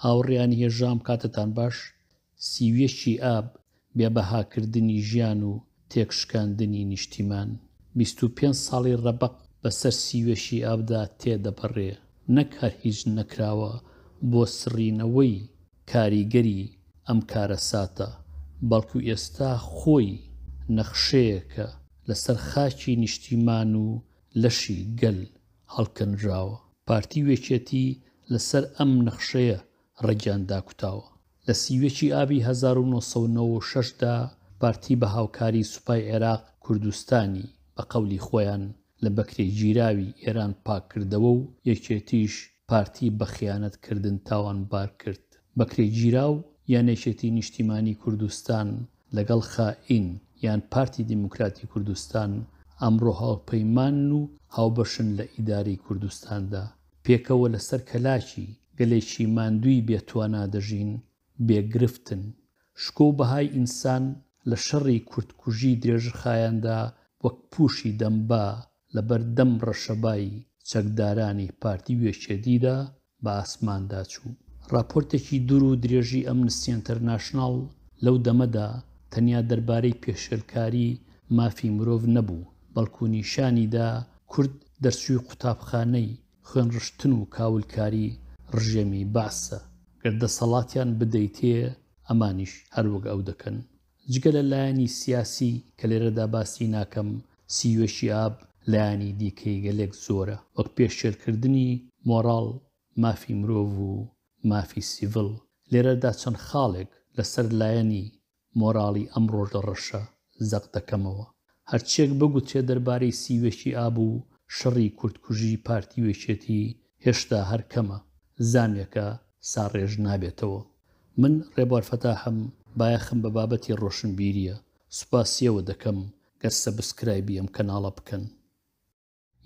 هاوڕێیانی هێژام کاتتان باش، 31 ی ئاب بێ بەها کردنی ژیان و تێک شکاندنی نیشتیمان، 25 ساڵی ڕەبەق بەسەر 31 ی ئابدا تێ دەپەڕێ، نەک هەر هیچ نەکراوە بۆ سڕینەوەی کاریگەری ئەم کارەساتە، بەڵکو ئێستا خۆی نەخشەیەکە لەسەر خاکی نیشتیمان و لەشی گەل هەڵکەنراوە. پارتی و یەکێتی لەسەر ئەم نەخشەیە ڕەگیان داکوتاوە. لە 31 ی ئابی 1996 دا پارتی بە هاوکاری سوپای عێراق کوردستانی بە قەولی خۆیان لە بەکرێگیراوی ئێران پاککردەوە و یەکێتیش پارتی بە خیانەت کردن تاوانبار کرد. بەکرێگیراو یان یەکێتی نیشتیمانی کوردستان لەگەڵ خائین یان پارتی دیموکراتی کوردستان ئەمڕۆ هاوپەیمانن و هاوبەشن لە ئیدارەی کوردستاندا. پێکەوە لەسەر کەلاکی گەلێکی ماندووی بێ توانا دەژین، بێ گرفتن. شکۆ و بەهای ئینسان لە شەڕی کوردکوژی درێژخایەندا وەک پووشی دەم با لەبەر دەم ڕەشەبای چەکدارانی پارتی و یەکێتیدا بە ئاسماندا چوو. ڕاپۆرتێکی دوور و درێژی ئەمنستی ئەنتەرناشناڵ لەو دەمەدا تەنیا دەربارەی پێشێلکاری مافی مرۆڤ نەبوو، بەڵکو نیشانی دا کورد دەرچووی قوتابخانەی خوێنڕشتن و کاولکاری ڕژێمی بەعسە، گەر دەسەڵاتیان بدەیتێ ئەمانیش هەر وەک ئەو دەکەن. جگە لە لایەنی سیاسی کە لێرەدا باسی ناکەم، 31 ی ئاب لایەنی دیکەی گەلێک زۆرە، وەک پێشێلکردنی مۆڕاڵ، مافی مرۆڤ و مافی سیڤڵ. لێرەدا چەند خاڵێک لەسەر لایەنی مۆراڵی ئەم ڕۆژە ڕەشە زەق دەکەمەوە. هەرچیەک بگوترێ دەربارەی 31 ی ئاب و شەڕی کوردکوژی پارتی و یەکێتی هێشتا هەر کەمە، زامێکە ساڕێژ نابێتەوە. من ڕێبوار فەتاحم، بایەخم بە بابەتی ڕۆشنبیریە، سوپاسیەوە دەکەم گەر subscribe ی ئەم کەناڵە بکەن.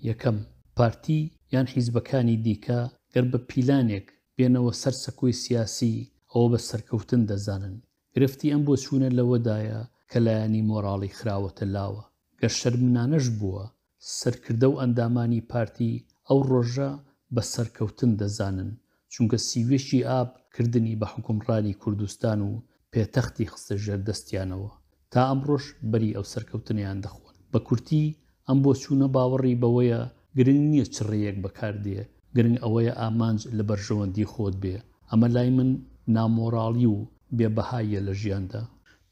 یەکەم، پارتی یان حیزبەکانی دیکە گەر بە پیلانێک بێنەوە سەر سەکۆی سیاسی ئەوە بە سەرکەوتن دەزانن. گرفتی ئەم بۆچوونە لەوەدایە کە لایەنی مۆراڵی خراوەتە لاوە. گەر شەرمنانەش بووە سەرکردە و ئەندامانی پارتی ئەو ڕۆژە بە سەرکەوتن دەزانن، چونکە 31 ی ئاب کردنی بە حوکمڕانی کوردستان و پێتەختی خستە ژێر دەستیانەوە. تا ئەمڕۆش بەری ئەو سەرکەوتنەیان دەخۆن. بە کورتی ئەم بۆچوونە باوەڕی بەوەیە گرنگ نییە چ ڕێیەک بەکار دێ، گرنگ ئەوەیە ئامانج لە بەرژەوەندی خۆت بێ. ئەمە لای من نامۆراڵی و بێ بەهاییە لە ژیاندا.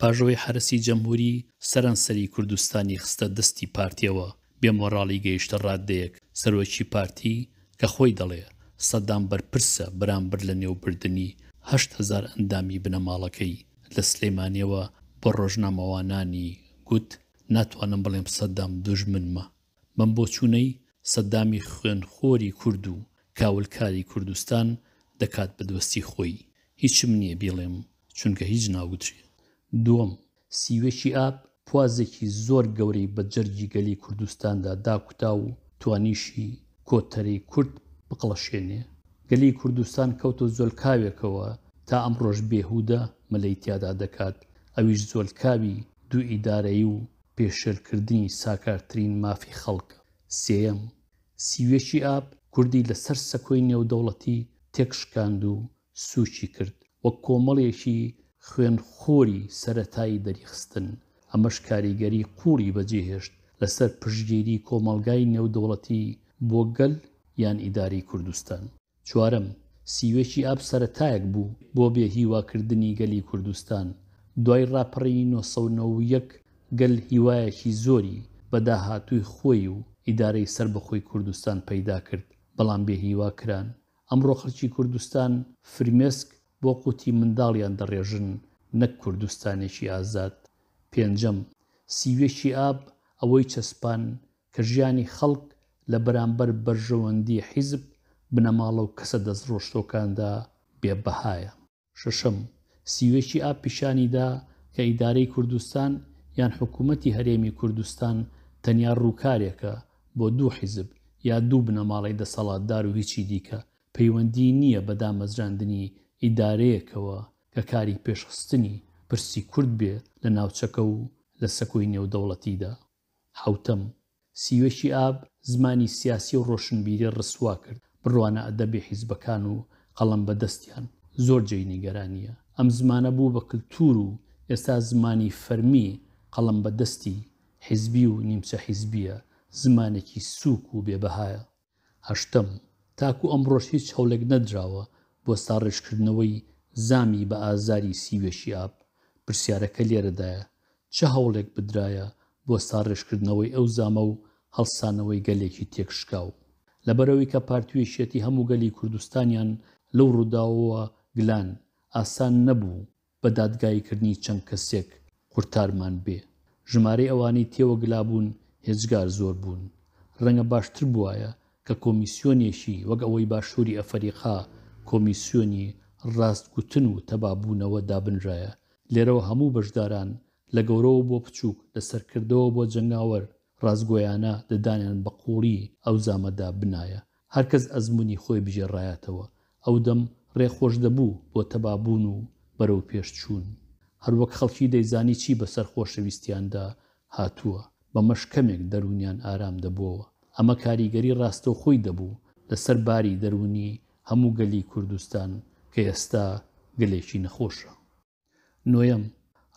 پاش ئەوەی حەرەسی جەمهوری سەرانسەری کوردستانی خستە دەستی پارتیەوە، بێ مۆراڵی گەیشتە ڕاددەیەک سەرۆکی پارتی کە خۆی دەڵێ سەدام بەرپرسە بەرامبەر لە نێوبردنی 8000 ئەندامی بنەماڵەکەی لە سلێمانیەوە بۆ ڕۆژنامەوانانی گوت ناتوانم بڵێم سەدام دوژمنمە. بەم بۆچوونەی سەدامی خوێنخۆری کورد و کاولکاری کوردستان دەکات بە دۆستی خۆی. هیچم نییە بیڵێم چونکە هیچ ناوترێ. دووەم، 31 ی ئاب پوازێکی زۆر گەورەی بە جەرگی گەلی کوردستاندا داکوتا و توانیشی کۆتەرەی کورد بقڵەشێنێ. گەلی کوردستان کەوتە زۆلکاوێکەوە تا ئەمڕۆش بێهودە مەلەی تیادا دەکات، ئەویش زۆلکاوی دوو ئیدارەیی و پێشێلکردنی ساکارترین مافی خەڵکە. سێیەم، 31 ی ئاب کوردی لە سەر سەکۆی نێودەوڵەتی تێکشکاند و سووکی کرد، وەک کۆمەڵێکی خوێنخۆری سەرەتایی دەریخستن، ئەمەش کاریگەری قووڵی بەجێهێشت لەسەر پشتگیری کۆمەڵگای نێودەوڵەتی بۆ گەل یان ئیدارەی کوردستان. چوارەم، 31 ی ئاب سەرەتایەک بوو بۆ بێ هیواکردنی گەلی کوردستان. دوای ڕاپەڕینی 991 گەل هیوایەکی زۆری بە داهاتووی خۆی و ئیدارەی سەربەخۆی کوردستان پەیدا کرد، بەڵام بێ هیوا کران. ئەمڕۆ خەڵکی کوردستان فرمێسک بۆ قوتی منداڵیان دەڕێژن نەک کوردستانێکی ئازاد. پێنجەم، 31 ی ئاب ئەوەی چەسپان کە ژیانی خەڵک لە بەرامبەر بەرژەوەندی حیزب، بنەماڵە و کەسە دەستڕۆشتووەکاندا بێ بەهایە. شەشەم، 31 ی ئاب پیشانی دا کە ئیدارەی کوردستان یان حکوومەتی هەرێمی کوردستان تەنیا ڕووکارێکە بۆ دوو حیزب یا دوو بنەماڵەی دەسەڵاتدار و هیچی دیکە پەیوەندیی نییە بە دامەزراندنی ئیدارەیەکەوە کە کاری پێشخستنی پرسی کورد بێ لە ناوچەکە و لە سەکۆی نێودەوڵەتیدا. حەوتەم، 31 ی ئاب زمانی سیاسی و ڕۆشنبیری ڕسوا کرد، بڕوانە ئەدەبی حیزبەکان و قەڵەم بەدەستیان. زۆر جێی نیگەرانییە. ئەم زمانە بوو بە کلتوور و ئێستا زمانی فەرمی قەڵەم بەدەستی حیزبی و نیمچە حیزبییە، زمانێکی سووک و بێ بەهایە. هەشتەم، تاکو ئەمڕۆش هیچ هەوڵێک نەدراوە بۆ ساڕێژکردنەوەی زامی بە ئازاری سیوێشی ئاب، پرسیارەکە لێرەدایە، چ هەوڵێک بدرایە بۆ ساڕێژکردنەوەی ئەو زامە و هەڵسانەوەی گەلێکی تێکشکاو؟ لەبەرئەوەی کە پارتی و یەکێتی هەموو گەلی کوردستانیان لەو ڕووداوەوە گلان، ئاسان نەبوو بە دادگاییکردنی چەند کەسێک قورتارمان بێ. ژمارەی ئەوانەی تێوەگلابوون هێجگار زۆر بوون. رەنگە باشتر بوایە کە کۆمیسیۆنێکی وەک ئەوەی باشووری ئەفەریقا کۆمیسیۆنی راست گوتن و تەبابوونەوە دابنرایە. لێرەوە هەموو بەشداران لە گەورەوە بۆ بچووک، لە سەرکردەوە بۆ جەنگاوەر راستگۆیانە ددانیان بە قووڵی ئەو زامەدا بنایە. هەر کەس ئەزموونی خۆی بگێڕایەتەوە، ئەودەم ڕێ خۆش دەبوو بۆ تەبابوون و بەرەو پێش چوون. هەروەک خەڵکی دەیزانی چی بەسەر خۆشەویستیاندا هاتووە، بەمەش کەمێک دەروونیان ئارام دەبۆوە. ئەمە کاریگەری ڕاستەوخۆی دەبوو لەسەر باری دەروونی هەموو گەلی کوردستان کە ئێستا گەلێکی نەخۆشە. نۆیەم،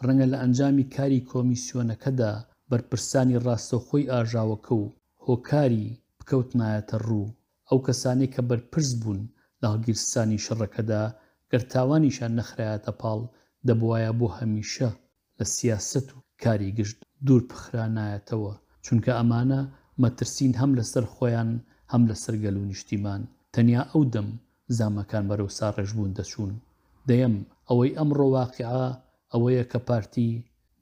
ڕەنگە لە ئەنجامی کاری کۆمیسیۆنەکەدا بەرپرسانی ڕاستەوخۆی ئاژاوەکە و هۆکاری بکەوتنایەتە ڕوو، ئەو کەسانەی کە بەرپرس بوون لە هەڵگیرسانی شەڕەکەدا گەر تاوانیشیان نەخرایەتە پاڵ دەبوایە بۆ هەمیشە لە سیاسەت و کاری گشت دوور بخرانایەتەوە، چونکە ئەمانە مەترسین هەم لەسەر خۆیان هەم لەسەر گەل و نیشتیمان، تەنیا ئەو دەم زامەکان بەرەو ساڕێژبوون دەچوون. دەیەم، ئەوەی ئەمڕۆ واقیعە ئەوەیە کە پارتی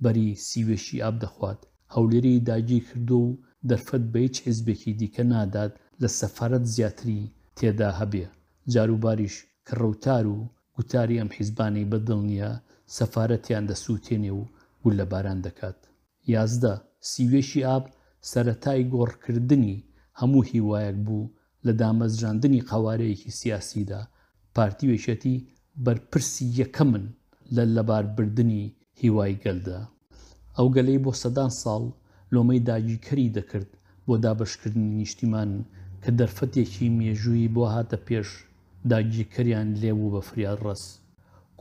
بەری سیوێشی ئاب دەخوات، هەولێری داگیرکردووە و دەرفەت بە هیچ حیزبێکی دیکە نادات لە سەفارەت زیاتری تێدا هەبێ، جاروباریش کە ڕەوتار و گوتاری ئەم حیزبانەی بە دڵ نییە سەفارەتیان دەسووتێنێ و گوللەباران دەکات. 11، سیوێشی ئاب سەرەتای گۆڕکردنی هەموو هیوایەک بوو لە دامەزراندنی قەوارەیەکی سیاسیدا، پارتی و یەکێتی بەرپرسی یەکەمن لە لەباربردنی هیوای گەلدا. ئەو گەلەی بۆ سەدان ساڵ لۆمەی داگیرکەری دەکرد بۆ دابەشکردنی نیشتیمان کە دەرفەتێکی مێژوویی بۆ هاتە پێش داگیرکەریان لێ بوو بە فریادڕەس.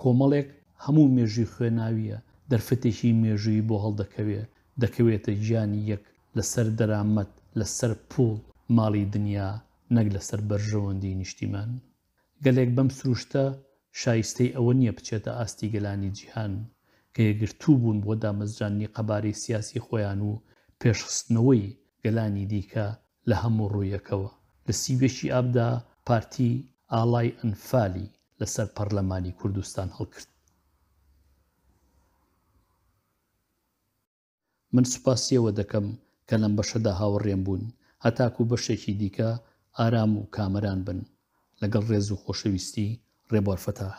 کۆمەڵێک هەموو مێژووی خوێناوییە دەرفەتێکی مێژوویی بۆ هەڵدەکەوێ دەکەوێتە گیانی یەک لەسەر دەرامەت، لەسەر پووڵ، ماڵی دنیا، نەک لەسەر بەرژەوەندیی نیشتیمان. گەلێک بەم سروشتە شایستەی ئەوە نییە بچێتە ئاستی گەلانی جیهان کە یەکگرتوو بوون بۆ دامەزراندنی قەبارەی سیاسی خۆیان و پێشخستنەوەی گەلانی دیکە لە هەموو ڕوویەکەوە. لە 31 ی ئابدا پارتی ئاڵای ئەنفالی لەسەر پەڕلەمانی کوردستان هەڵکرد. من سوپاسی ئێوە دەکەم کە لەم بەشەدا هاوڕێم بوون، هەتاکوو بەشێکی دیکە ئارام و کامەران بن. لەگەڵ ڕێز و خۆشەویستی، ڕێبوار فەتاح.